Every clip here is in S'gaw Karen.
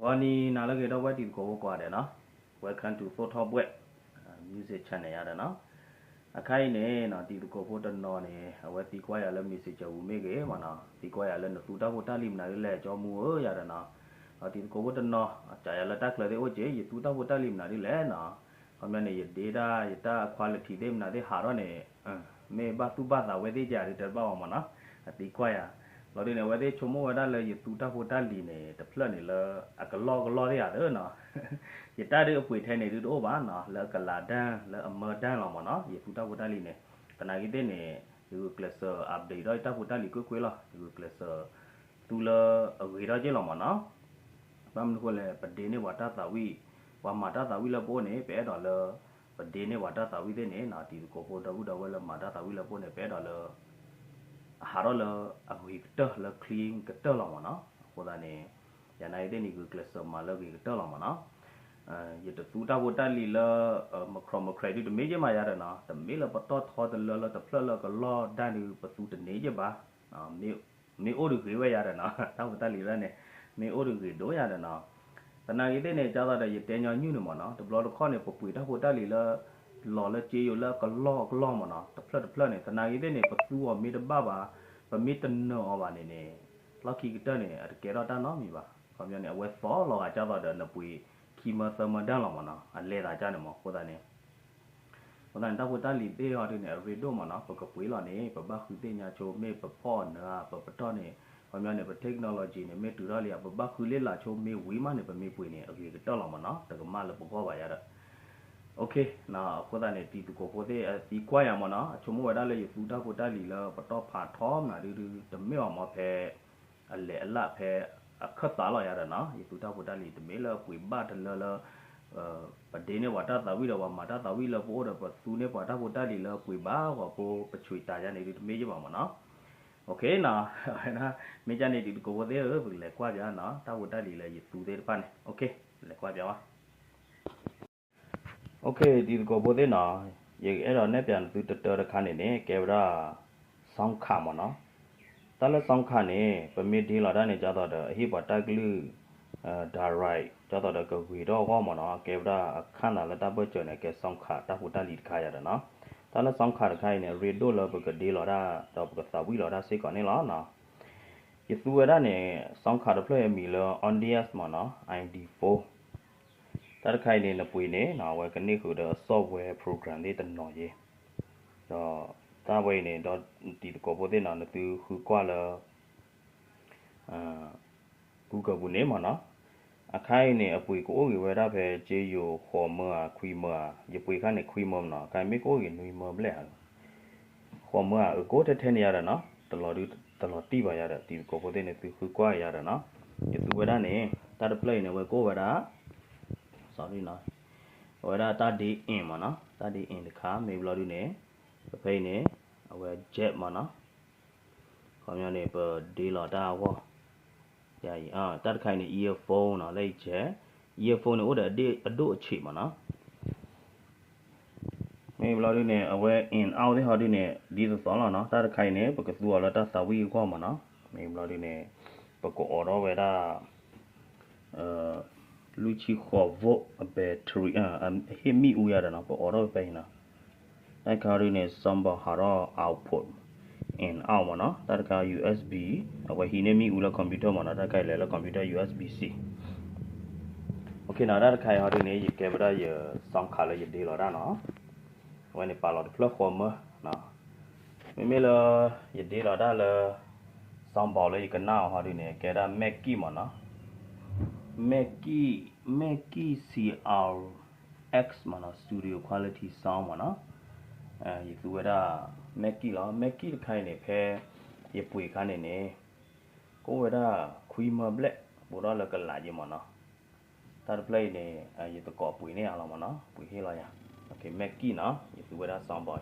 ဂီၤနံၤနၤလၢအဂ့ၤ ဒီပုၢ်ဝဲၢ်တံၤသကိးဖိကိးဂၤဒဲးနီၤ, Welcome to သိၣ်ထီၣ်ဘှဲၣ် Music Channel ယၤဒီးနီၤ, အခါအံၤန့ၣ်နီၤ တံၤသကိးဖိတနီၤန့ၣ် အဝဲသံကွၢ်ယၤလၢ Messenger ပူၤမ့ၢ်ဂ့ၤမ့ၢ်နီၤ, သံကွၢ်ယၤလၢနသူတၢ်ဖိတၢ်လံၤမနုၤဒ်လဲၣ် ကၠီမူဧၢ ယၤဒီးနီၤ, ဒီးတံၤသကိးဖိတနီၤ စံးယၤလၢတၢ်ကျၢၤသ့ၣ်အိၣ်က့ၤ ယသူတၢ်ဖိတၢ်လံၤမနုၤဒ်လဲၣ်နီၤ, ခီပညီန့ၣ် ယဒ့တၢ် ယတၢ် quality သ့ၣ်မနုၤသ့ၣ်ဟးထီၣ်န့ၣ် မ့ၢ်ဘၣ်သူၣ်ဘၣ်သးဝဲသ့ၣ်ကဒီးတဘၣ်အီၤမ့ၢ်နီၤ, အသံကွၢ်ယၤ, လီၤဒုန့ၣ် အဝဲသ့ၣ်ဆိကမိၣ်ဝဲဒၣ်လၢယသူတၢ်ဖိတၢ်လံၤန့ၣ် တဖျၢၣ်န့ၣ်လၢ အကလီၢ်ကလီၢ်သ့ၣ်ဧါသၢနီၤ, ယတၢ်ဒုးအပှ့ၤထဲန့ၣ်ဒုးတအိၣ်ဘၣ်နီၤ, လၢအကလၤဒၢ် လၢအမၢဒၢ်လီၤမ့ၢ်နီၤ, ယသူတၢ်ဖိတၢ်လံၤန့ၣ်, သနာ်က့သ့ၣ်န့ၣ် ယဂုာ်ကျဲးစၢး update ဒီးယတၢ်ဖိတၢ်လံၤကွ့ၢ်ကွ့ၢ်လီၤ, ယဂုာ်ကျဲးစၢး သူလၢအဂ့ၤထီၣ်က့ၢ်လီၤမ့ၢ်နီၤ ဘၣ်မနုၤဃိလဲၣ် ပဒ့န့ၢ်ပှၤတၢ်သးဝံၣ်, ပှၤမၤတၢ်သးဝံၣ်လၢပအိၣ်န့ၣ် ပအဲၣ်ဒိးလၢ ပဒ့န့ၢ်ပှၤတၢ်သးဝံၣ်သ့ၣ်န့ၣ်နီၤ, တံၤသကိးဖိဒီပုၢ်ဒီဝဲၢ်လၢမၤတၢ်သးဝံၣ်လၢပအိၣ်န့ၣ် ပအဲၣ်ဒိးလၢ အဟးထီၣ်လၢအဂ့ၤကတၢၢ်လၢ clean ကတၢၢ်လီၤမ့ၢ်နီၤ, အဃိသတးန့ၣ် ယနာ်က့သ့ၣ်န့ၣ် ဂုာ်ကျဲးစၢးမၤလၢအဂ့ၤကတၢၢ်လီၤမ့ၢ်နီၤ, ယတသူတၢ်ဖိတၢ်လံၤလၢ မုၢ်ခြီမုၢ်ခြဲးဒုးတမ့ၢ်က့ၢ်မးယၤဒီးနီၤ, တမ့ၢ်လၢပတီၢ်ထီတလၢလၢတဖျၢၣ်လၢကလီၢ်ဒၢ်ဒုး ပသူတန့ၢ်က့ၢ်ဘၣ် မ့ၢ်အိၣ်တဂ့ၤဝဲယၤဒီးနီၤ, တၢ်ဖိတၢ်လံၤလၢန့ၣ် မ့ၢ်အိၣ်တဂ့ၤဒိၣ်ယၤဒီးနီၤ, သနာ်က့သ့ၣ်န့ၣ် ဒ်သိးဒီးယတဲညီနုၢ်န့ၣ်မ့ၢ်နီၤ, တဘျီတခီၣ်န့ၣ် ပပှ့ၤတၢ်ဖိတၢ်လံၤလၢ လီၤလၢစ့ယိၤလၢအကလီၢ်အကလီၢ်မ့ၢ်နီၤ, တဖျၢၣ်တဖျၢၣ်န့ၣ် သနာ်က့သ့ၣ်န့ၣ် ပသူအီၤမ့ၢ်တဘၣ်ဘၣ်, ပမ့ၢ်တနၢၤအီၤဘၣ်န့ၣ်န့ၣ် လီၢ်ခံကတၢၢ်န့ၣ် အတကဲထီၣ်တၢ်နီတမံၤဘၣ်, ခီပညီန့ၣ် အဝဲသီၣ်လီၤဂာ်ဒ်သိးဒီးနပှ့ၤခံမၢသၢမၢဒၢ်လီၤမ့ၢ်နီၤ, အလဲၤသးကၢ်န့ၣ်မ့ၢ်အဃိသတးန့ၣ် အဃိသတးန့ၣ် တၢ်ဖိတၢ်လံၤသ့ၣ်ဟီဒုန့ၣ် အရ့ဒိၣ်မ့ၢ်နီၤ, ပကပှ့ၤလီၤန့ၣ် ပဘၣ်ဃုသ့ၣ်ညါဆိ မ့ၢ်ပဖီၣ်နၢၤဧါ ပပတီၢ်န့ၣ်, ခီပညီန့ၣ် ပ technology န့ၣ် မ့ၢ်တုၤထီၣ်လံဧါ, ပဘၣ်ဃုလ့လးဆိ မ့ၢ်ဝံၤမးန့ၣ် ပမ့ၢ်ပှ့ၤန့ၣ် အဂ့ၤကတၢၢ်လီၤမ့ၢ်နီၤ, တကမၣ်လၢပဂီၢ်ဘၣ်ယၤဒီး OK အဃိသတးန့ၣ် တံၤသကိးဖိသ့ၣ် အသံကွၢ်ယၤမ့ၢ်နီၤ, အဆိကမိၣ်ဝဲဒၣ်လၢယသူတၢ်ဖိတၢ်လံၤလၢပတီၢ်ဖးထီမနုၤဒုဒု တမ့ၢ်အီၤမ့ၢ်ဖဲ အလဲၤအလၣ်ဖဲ အခၢၣ်သးလီၤယၤဒီးနီၤ, ယသူတၢ်ဖိတၢ်လံၤတမ့ၢ်လၢပှ့ၤဘၣ်တလၢလၢ ပဒ့န့ၢ်ပှၤတၢ်သးဝံၣ်ဒီးပှၤမၤတၢ်သးဝံၣ်လၢပအိၣ်ဒီး ပသူန့ၢ်ပှၤတၢ်ဖိတၢ်လံၤလၢပှ့ၤဘၣ်ဂီၤဖိ ပဆွံတၤယါန့ၣ်ဒုတမ့ၢ်ယ့ၢ်ဘၣ်မ့ၢ်နီၤ, OK နီၤ, မ့ၢ်ကန့ၣ်တံၤသကိးဖိသ့ၣ်ဧၢ ပကလဲၤကွၢ်ပၠးနီၤ, တၢ်ဖိတၢ်လံၤလၢယသူသ့ၣ်တဖၣ်န့ၣ် OK လဲၤကွၢ်ပၠးဝဲ OK တံၤသကိးဖိသ့ၣ်နီၤ, ယအဲၣ်ဒိးနဲၣ်ပၠးနသုတတၢတခါန့ၣ်န့ၣ် ကဲဝဲဒၣ် sound card မ့ၢ်နီၤ, တၢ်လၢ sound card န့ၣ် ပမ့ၢ်ဒ့လီၤတၢ်န့ၣ် ဒ်သိးဒီး အဟ့ၣ်ပှၤတၢ်ကလုၢ် direct ဒ်သိးဒီးကဂ့ၤထီၣ်အဂီၢ်မ့ၢ်နီၤ, ကဲဝဲဒၣ်အခၣ်သးလၢတၢ်ဘၢၣ်စၢၤန့ၣ် ကဲ sound card တၢ်ဖိတၢ်လံၤတခါယၤဒီးနီၤ, တၢ်လၢ sound card တခါအံၤန့ၣ် အရ့ဒိၣ်လၢပကဒ့လီၤတၢ် ဒီးပကသးဝံၣ်လီၤတၢ်စ့ၢ်ကီးန့ၣ်လီၤ. ယသူဝဲဒၣ်န့ၣ် sound card တဖျၢၣ်အံၤအမံၤလၢ Audius မ့ၢ်နီၤ, ID four တၢ်တခါအံၤန့ၣ် နပှ့ၤန့ၣ်နီၤ အဝဲကန့ၢ်ဃုာ်ဒီး software program သ့ၣ်တနီၤယ့ၢ်, ဒီးတၢ်ဝဲအံၤန့ၣ် ဒီးတံၤသကိးဖိသ့ၣ်နီၤ နသုဃုကွၢ်လၢ Google ပူၤန့ၣ်မ့ၢ်နီၤ, အခါအံၤန့ၣ် အပှ့ၤကအိၣ်ဂ့ၤဝဲဒၣ်ဖဲ စ့ယိၤဃိးမၢဧါ ခွံမၢဧါ, ယပှ့ၤခါန့ၣ် ခွံမၢမ့ၢ်နီၤ, အခါအံၤမ့ၢ်ကအိၣ်ဂ့ၤနွံမၢဘျဲၣ်ဧါ ဃိးမၢဧါ အကအိၣ်ထဲထဲန့ၣ်ယၤဒီးနီၤ, တလီၤဒုတလီၤတံၢ်ဘၣ်ယၤဒီး တံၤသကိးဖိသ့ၣ်န့ၣ် သုဃုကွၢ်ယၤဒီးနီၤ, ယသူဝဲဒၣ်န့ၣ် တၢ်တဖျၢၣ်အံၤန့ၣ် အဝဲကအိၣ်ဝဲဒၣ် sorry နီၤ, အဝဲဒၣ်တၢ်ဒ့ in မ့ၢ်နီၤ, တၢ်ဒ့ in တခါ မ့ၢ်ဘျီဒုန့ၣ် ပဖဲအံၤန့ၣ် အဝဲ jack မ့ၢ်နီၤ, ခီပညီန့ၣ် ပဒ့လီၤတၢ်အဂီၢ် ယၤအံၤ တၢ်တခါအံၤန့ၣ် earphone နီၤ, လၢအံၤ jack, earphone န့ၣ် အိၣ်ဒီးအဒ့ၣ်အဒိၣ်အဆံးမ့ၢ်နီၤ, မ့ၢ်ဘျီဒုန့ၣ် အဝဲ in out သ့ၣ်ဟီဒုန့ၣ် ဒ်သိးသိးလီၤနီၤ, တၢ်တခါအံၤန့ၣ် ပကသူအီၤလၢတၢ်သးဝံၣ်အဂီၢ်မ့ၢ်နီၤ, မ့ၢ်ဘျီဒုန့ၣ် ပကအိးထီၣ်ဝဲဒၣ် လွံၢ်ဆံဃိး volt အ battery အဟ့ၣ်မံၣ်အူယၤဒီးနီၤ, ပအိးထီၣ်ဝဲဖဲအံၤနီၤ, တၢ်တခါဒုန့ၣ် soundbar ဟးထီၣ် output in out မ့ၢ်နီၤ, တၢ်တခါ USB အဝဲဟံးန့ၢ်မံၣ်အူလၢ computer မ့ၢ်နီၤ, တၢ်တခါအံၤလဲၤလၢ computer USB-C, OK နီၤ, တၢ်တခါအံၤဟီဒုန့ၣ် ယကဲဝဲဒၣ်ယ sound card လၢယဒ့လီၤတၢ်နီၤ, အဝဲန့ၣ်ပာ်လီၤတဖျၢၣ်ဃိးမၢနီၤ, မ့မ့ၢ်လၢ ယဒ့လီၤတၢ်လၢ soundbar လၢယကနၣ်အီၤဟီဒုန့ၣ် ကဲဒၣ် Mackie မ့ၢ်နီၤ, Mackie Mackie CR X မ့ၢ်နီၤ, studio quality sound မ့ၢ်နီၤ, ယသူဝဲဒၣ် Mackie လီၤ, Mackie တခါအံၤန့ၣ် ဖဲယပှ့ၤခါန့ၣ်န့ၣ် ကအိၣ်ဝဲဒၣ်ခွံမၢဘျဲၣ် ဘူးထီၣ်လၢကလးယ့မ့ၢ်နီၤ, တၢ်တဖျၢၣ်အံၤန့ၣ် ယသကိးပှ့ၤန့ၢ်အါလီၤမ့ၢ်နီၤ, ပှ့ၤဟ့ၣ်လီၤယၤ, Mackie နီၤ, ယသူဝဲဒၣ် soundbar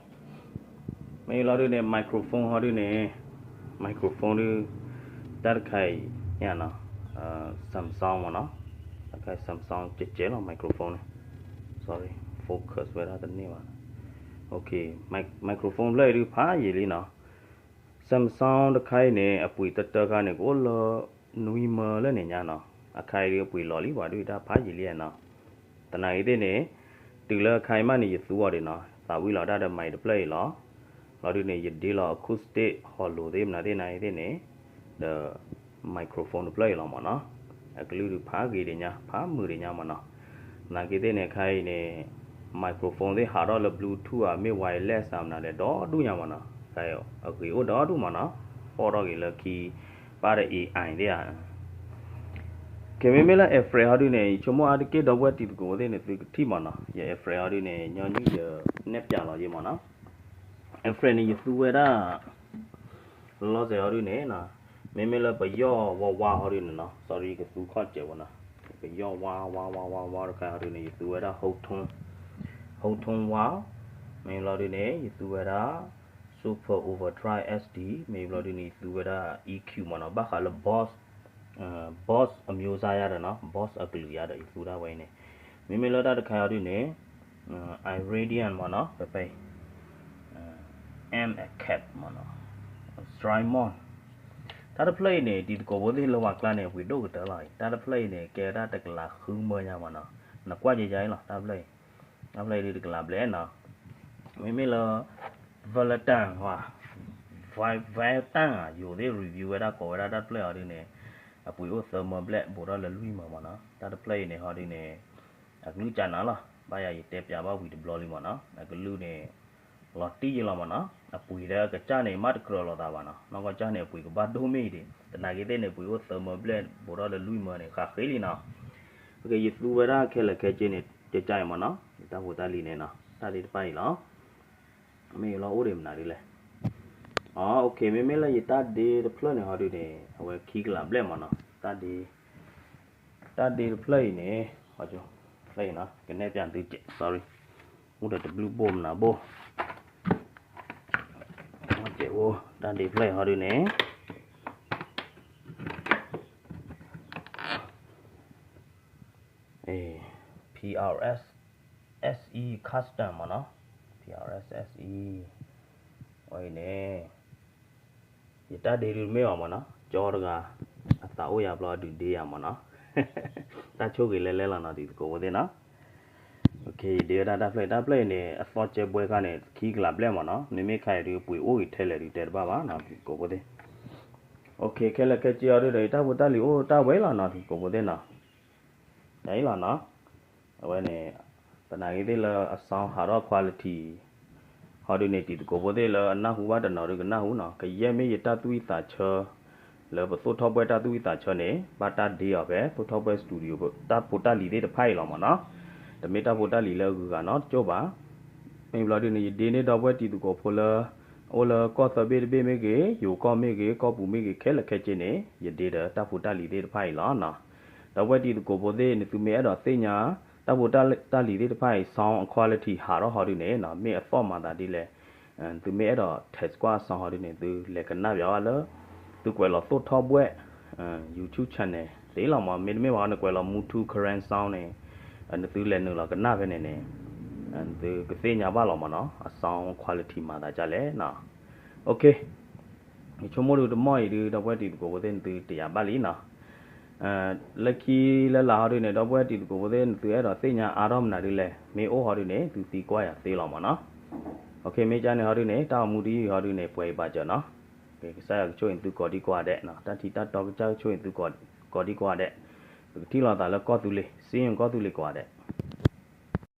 မ့ၢ်လီၤဒုန့ၣ် microphone ဟီဒုန့ၣ် microphone ဒု တၢ်တခါအံၤ Samsung မ့ၢ်နီၤ, တၢ်တခါ Samsung ကဲကဲလီၤ microphone န့ၣ်, sorry focus ဝဲဒၣ်တန့ၢ်ဘၣ်, OK, microphone ဖျၢၣ်အံၤဒုဖးယံာ်လံနီၤ, Samsung တခါအံၤန့ၣ် အပှ့ၤတၢတၢခါန့ၣ် ကအိၣ်လၢနွံမၢလၢန့ၣ်ညါနီၤ, အခါအံၤဒုးပှ့ၤလီၤလံ ပှၤဒုးတၢ်ဖးယံာ်လံနီၤ. သနာ်က့သ့ၣ်န့ၣ် တုၤလၢအခါအံၤမးန့ၣ် ယသူအီၤဒံးနီၤ, သးဝံၣ်လီၤဒၣ်ဒီး mic တဖျၢၣ်အံၤလီၤ. လီၤဒုးန့ၣ် ယဒ့လီၤ acoustic hollow သ့ၣ်မနုၤသ့ၣ်နၤအံၤသ့ၣ်န့ၣ် ဒီး microphone တဖျၢၣ်အံၤလီၤမ့ၢ်နီၤ. အကလုၢ်ဒုးဖးဂ့ၤဒံးညါ ဖးမုာ်ဒံးညါမ့ၢ်နီၤ. သနာ်က့သ့ၣ်န့ၣ် အခါအံၤန့ၣ် microphone သ့ၣ်ဟးထီၣ်လၢ Bluetooth ဧါ မ့ၢ် wireless ဧါ မနုၤလဲၣ် ဒီဒူၣ်ညါမ့ၢ်နီၤ. အခါအံၤအဂ့ၤအိၣ်ဒီဒူၣ်မ့ၢ်နီၤ. ပိာ်ထီၣ်က့ၤလၢခံ ပၣ်ဒီး AI သ့ၣ်ဧါ. ကဲ မ့မ့ၢ်လၢ effect ဟီဒုးန့ၣ် ယဆိကမိၣ်အါတက့ၢ်ဒီပုၢ်ဝဲၢ်တံၤသကိးသ့ၣ်န့ၣ် သုကထံၣ်မ့ၢ်နီၤ. ယ effect ဟီဒုးန့ၣ် ညီနုၢ်ယနဲၣ်ပၠးလီၤယ့မ့ၢ်နီၤ. effect န့ၣ် ယသူဝဲဒၣ် လီၤစဲးဟီဒုးန့ၣ်နီၤ, မ့မ့ၢ်လၢပယီၢ်ဝါဝါဟီဒုးန့ၣ်နီၤ, sorry ကသူခီၣ်စဲးဝဲနီၤ, ပယီၢ်ဝါဝါဝါဝါဝါတခါဟီဒုးန့ၣ် ယသူဝဲဒၣ် whole tone, whole tone ဝါ, မ့ၢ်ဘျီဒုးန့ၣ် ယသူဝဲဒၣ် super overdrive S D, မ့ၢ်ဘျီဒုးန့ၣ် ယသူဝဲဒၣ် E Q မ့ၢ်နီၤ, ဘၣ်ဃးလၢ Boss Boss အမျိုးအစား ယါဒီးနီၤ, Boss အကလုာ်ယါဒီး ယသူဒၣ်ဝဲအံၤန့ၣ်, မ့မ့ၢ်လၢတၢ်တခါဟီဒုးန့ၣ် Iridium မ့ၢ်နီၤ, ပပ Amp Cap မ့ၢ်နီၤ, Strymon, တၢ်တဖျၢၣ်အံၤန့ၣ် တံၤသကိးဖိသ့ၣ်လၢပှၤကျါန့ၣ် ပှ့ၤဒိၣ်ကတၢၢ်လီၤ. တၢ်တဖျၢၣ်အံၤန့ၣ် ကဲဒၣ်တကလးဃုမၢညါမ့ၢ်နီၤ, နကွၢ်ယယါအံၤလီၤ, တၢ်တဖျၢၣ်အံၤ, တၢ်တဖျၢၣ်အံၤဒုးတကလးဘျဲၣ်နီၤ, မ့မ့ၢ်လၢ Valentine ဟီ Valentine ယိၤသ့ၣ် review ဝဲဒၣ်ကိးဝဲဒၣ်တၢ်တဖျၢၣ်အံၤဒုးန့ၣ် အပှ့ၤအိၣ်သၢမၢဘျဲၣ် ဘူးထီၣ်လၢလွံၢ်မၢမ့ၢ်နီၤ, တၢ်တဖျၢၣ်အံၤန့ၣ်ဟီဒုးန့ၣ် အကလုၢ်ကနၤလီၤ, ဘၣ်ယၤယတဲပၠးဘၣ်ဝံၤတဘျီလံမ့ၢ်နီၤ, အကလုၢ်န့ၣ် လီၤတံၢ်ယလီၤမ့ၢ်နီၤ, အပှ့ၤဒီးကစၢ်န့ၣ် မ့ၢ်တကြၢးလိာ်သးဘၣ်နီၤ, နီၢ်ကီၢ်ကၢ်န့ၣ် အပှ့ၤကဘၣ်ဒိၣ်မ့ၢ်အံၤဒံး, သနာ်က့သ့ၣ်န့ၣ် ပှ့ၤအိၣ်သၢမၢဘျဲၣ် ဘူးထီၣ်လၢလွံၢ်မၢန့ၣ် ဃးဃ့လံနီၤ, ပကယသူဝဲဒၣ်ခဲလၢာ်ခဲဆ့န့ၣ် ကစၢ်အံၤမ့ၢ်နီၤ, ယတၢ်ဖိတၢ်လံၤန့ၣ်နီၤ, တၢ်ဒ့တဖၣ်အံၤလီၤ, မ့ၢ်လီၤအိၣ်ဒံးမနုၤဒ်လဲၣ်, အ OK, မ့မ့ၢ်လၢယတၢ်ဒ့တဖျၢၣ်န့ၣ်ဟီဒုးန့ၣ် အဝဲခံကလးဘျဲၣ်မ့ၢ်နီၤ, တၢ်ဒ့ တၢ်ဒ့တဖျၢၣ်အံၤန့ၣ်, ဖျၢၣ်အံၤနီၤ ကနဲၣ်ပၠးသုကဲး sorry, အိၣ်ဒီးတဘျုးဘိၣ်မနၤဘိၣ်, တၢ်ဒ့တဖျၢၣ်အံၤဟီဒုးန့ၣ် PRS SE Custom မ့ၢ်နီၤ, PRS SE, အဝဲအံၤန့ၣ် ယတၢ်ဒ့ဒုးမ့ၢ်အီၤမ့ၢ်နီၤ, ကၠီတဂၤ အသးအိၣ်ယၤဘျီဒုးဒ့ယၤမ့ၢ်နီၤ, တၢ်ဆိၣ်ဂ့ၤလဲၤလဲၤလီၤနီၤ တံၤသကိးဖိသ့ၣ်နီၤ, ယဒ့ဝဲဒၣ်တၢ်ဖျၢၣ်အံၤ တၢ်ဖျၢၣ်အံၤန့ၣ် အသီကဲဘှဲခါန့ၣ် ခံကလးဘျဲၣ်မ့ၢ်နီၤ, မ့မ့ၢ်ခါအံၤဒုး ပှ့ၤအိၣ်ဂ့ၤထဲလဲၣ်ဒုးတဲတဘၣ်ဘၣ်နီၤ တံၤသကိးဖိသ့ၣ်, OK ခဲလၢာ်ခဲဆ့အီၤဒုးဒီး ယတၢ်ဖိတၢ်လံၤအိၣ်တၢ်ဝဲလီၤနီၤ တံၤသကိးဖိသ့ၣ်နီၤ, တၢ်အံၤလီၤနီၤ, အဝဲန့ၣ် သနာ်က့သ့ၣ်လၢ အ sound ဟးထီၣ် quality ဟီဒုးန့ၣ် တံၤသကိးဖိသ့ၣ်လၢအနၢ်ဟူဘၣ်တနီၤဒုးကနၢ်ဟူနီၤ, ကယဲၢ်မ့ၢ်ယတၢ်သူၣ်ဝံၣ်သးဆၢ လၢပသိၣ်ထီၣ်ဘှဲၣ်တၢ်သူၣ်ဝံၣ်သးဆၢန့ၣ် ဘၣ်တၢ်ဒ့အီၤဖဲ သိၣ်ထီၣ်ဘှဲၣ် studio တၢ်ဖိတၢ်လံၤသ့ၣ်တဖၣ်အံၤလီၤမ့ၢ်နီၤ, တမ့ၢ်တၢ်ဖိတၢ်လံၤလၢအဂုၤအဂၤနီတကၠိၢ်ဘၣ်, မ့ၢ်ဘျီဒုးန့ၣ် ယဒ့န့ၢ်ဒီပုၢ်ဝဲၢ်တံၤသကိးဖိလၢ အိၣ်လၢကီၢ်သၢဘ့ၣ်တဘ့ၣ်မ့ၢ်ဂ့ၤ, ယိၤကီၢ်မ့ၢ်ဂ့ၤ, ကီၢ်ပူၤမ့ၢ်ဂ့ၤ, ခဲလၢာ်ခဲဆ့န့ၣ် ယဒ့ဒီးတၢ်ဖိတၢ်လံၤသ့ၣ်တဖၣ်အံၤလီၤနီၤ, ဒီပုၢ်ဝဲၢ်တံၤသကိးဖိသ့ၣ် နသုမ့ၢ်အဲၣ်ဒိးသ့ၣ်ညါ တၢ်ဖိတၢ်လံၤသ့ၣ်တဖၣ်အံၤ sound quality ဟးထီၣ်ဟီဒုးန့ၣ်နီၤ မ့ၢ်အသီၣ်မၤသးဒ်လဲၣ်, သုမ့ၢ်အဲၣ်ဒိး test ကွၢ်အ sound ဟီဒုးန့ၣ် သုလဲၤကနၣ်ပၠးဘၣ်လၢ သုကွဲးလီၤသိၣ်ထီၣ်ဘှဲၣ် YouTube channel သ့လီၤမး, မ့တမ့ၢ်ဘၣ် နကွဲးလီၤ Motu Current Sound န့ၣ် နသုလဲၤနုာ်လီၤကနၣ်ဖဲန့ၣ်န့ၣ် သုကသ့ၣ်ညါဘၣ်လီၤမးနီၤ အ sound quality မၤသးဒ်လဲၣ်နီၤ, OK ယဆိကမိၣ်ဒုးတမီၢ်အံၤဒုး ဒီပုၢ်ဝဲၢ်တံၤသကိးဖိသ့ၣ် နသုတယာ်ဘၣ်လံနီၤ, လၢခံလၢလာ်ဟီဒုးန့ၣ် ဒီပုၢ်ဝဲၢ်တံၤသကိးဖိသ့ၣ် နသုအဲၣ်ဒိးသ့ၣ်ညါအါထီၣ်မနုၤဒ်လဲၣ် မ့ၢ်အိၣ်ဟီဒုးန့ၣ် သုသံကွၢ်ယၤသ့လီၤမးနီၤ, OK မ့ၢ်ကန့ၣ်ဟီဒုးန့ၣ် တၢ်အိၣ်မူတယုၢ်ဟီဒုးန့ၣ် ပှဲၤအံၤဘၣ်စၢၤနီၤ, ကစၢ်ယွၤကဆိၣ်ဂ့ၤသုကိးဒံကိးဂၤဒဲးနီၤ, တၢ်ထံတၢ်တီကစၢ်ကဆိၣ်ဂ့ၤသုကိးဒံကိးဂၤဒဲး, ပကထံၣ်လိာ်သးလၢကီၢ်သူလ့ၤ စ့ယိၤကီၢ်သူလ့ၤကိးဂၤဒဲး